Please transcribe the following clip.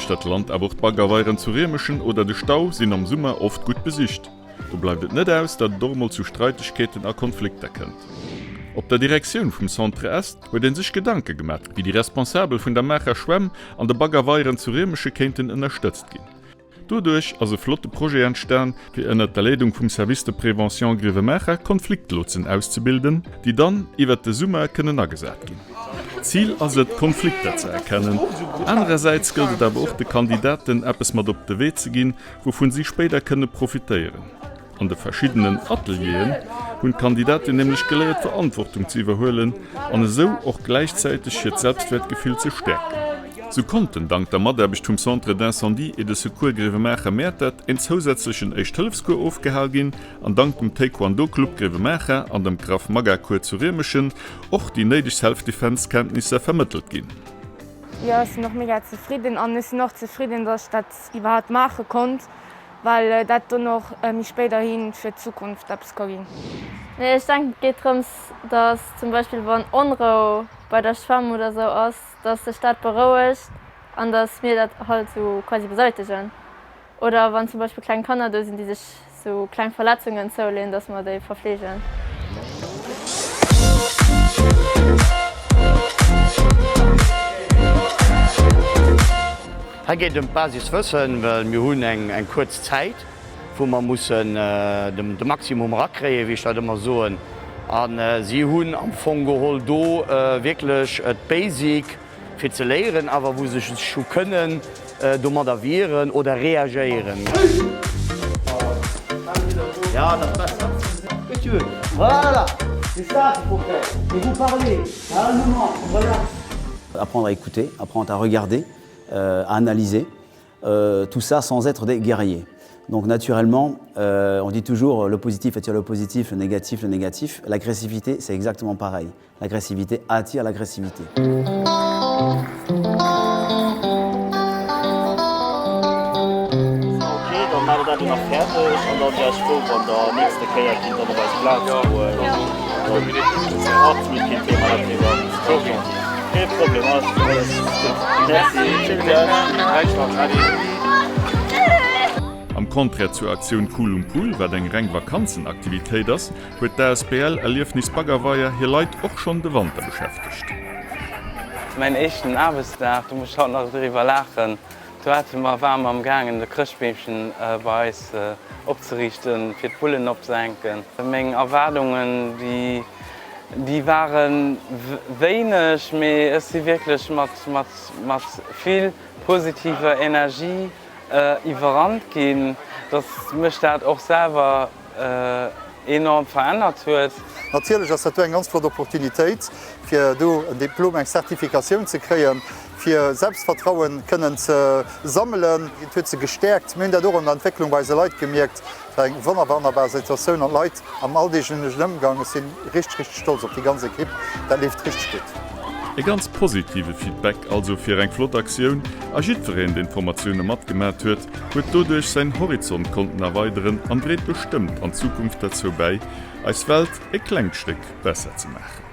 uechter d'Land, awer och d'Baggerweieren zu Riemeschen oder de Stau sinn am Summer oft gutt besicht. Do bleift et net aus, datt et och emol zu Streitegkeeten a Konflikter kënnt. Op der Direktioun vum Centre Est huet ee sech Gedanke gemat, wéi déi Responsabel vun der Maacher Schwämm an de Baggerweieren zu Riemeschen kéinten ënnerstëtzt ginn. Doduerch ass e flotte Projet entstan, fir ënnert der Leedung vum Service de Prévention Grevenmacher Konfliktlotsen auszebilden, déi dann iwwert de Summer kënnen agesat ginn. Zil ass et, Konflikter ze erkennen. Anerersäits gëllt et awer och de Kandidaten eppes mat op de Wee ze ginn, wouvun si spéider kënne profitéieren. An de verschiddenen Atelieren hunn d'Kandidaten nämlech geléiert Verantwortung ze iwwerhuelen an esou och gläichzäiteg hiert Selbstwäertgefill ze stäerken. Sou konnten dank der Mataarbecht vum Centre d'Incendie et de Secours Grevenmacher-Mäertert een zousätzlechen Éischt-Hëllefscours ofgehal ginn an dank dem Taekwondo Club Grevenmacher an dem Krav Maga Cours zu Riemeschen och déi néideg Self-Defense Kenntnisser vermëttelt ginn. Jo, ech sinn och mega zefridden an ech sinn och zefridden, dass ech dat iwwerhaapt maache konnt. Well dat dann och méi spéiderhi fir d'Zukunft eppes ka ginn. Nee, ech denken et geet drëms, dass zum Beispill wann Onrou bei der Schwämm oder sou ass, dass sech dat berouegt an dass mir dat halt sou quasi beseitegen. Oder wann zum Beispill kleng Kanner do sinn, déi sech sou kleng Verletzungen zouleeën, dass mer déi verfleegen. Hei geet et ëm d'Basiswëssen, well mir hunn eng kuerz Zäit, wou mer mussen de Maximum erakréien, wéi ech dat ëmmer soen. A si hunn am Fong geholl do wierklech d'Basic fir ze léieren, awer wou se sech hu kënnen domadder wieren oder reagéieren. Apprendre à écouter, apprendre à regarder, à analyser, tout ça sans être des guerriers. Donc naturellement, on dit toujours le positif attire le positif, le négatif le négatif. L'agressivité, c'est exactement pareil. L'agressivité attire l'agressivité. Ok, dann maache mer dat elo nach fäerdeg an da wär ech frou, wann der nächste Kéier kinnt dann op eis Plaz goen. Absolut keen Thema, dat wier ganz gentil. Kee Problem, alles alles gutt. Merci, tschüss. Am Contraire zur Aktioun Cool um Pool, wat eng reng Vakanzenaktivitéit ass, huet d'ASBL Erliefnis Baggerweier hir Leit och schonn de Wanter beschäftegt. Mäin éischten Aarbechtsdag, do muss ech haut nach driwwer laachen, do hate mer, ware mer am gaangen de Chrëschtbeemchen bei eis opzeriichten, fir d'Bullen opzehänken. Meng Erwaardungen, déi, déi ware wéineg, mee ech si wierklech mat, mat, mat vill positiver Energie iwwerrannt ginn, dass mech dat och selwer enorm verännert huet. Natierlech ass dat do eng ganz flott Opportunitéit, fir do en Diplom, eng Zertifikatioun ze kréien, fir Selbstvertrauen kënnen ze sammelen. Et huet se gestäerkt. Mir hunn dat och an der Entwécklung bei eise Leit gemierkt. Et war eng wonnerbar Situatioun an d'Leit am alldeeglechen Ëmgang, ech si richteg, richteg stolz op déi ganz Ekipp, dat leeft richteg gutt. E ganz positive Feedback also fir eng flott Aktioun a jiddwereen deen d'Formatioune matgemat huet, huet doduerch säin Horizont konnten erweideren an dréit bestëmmt an Zukunft derzou bäi, eis Welt e klengt Stéck besser ze maachen.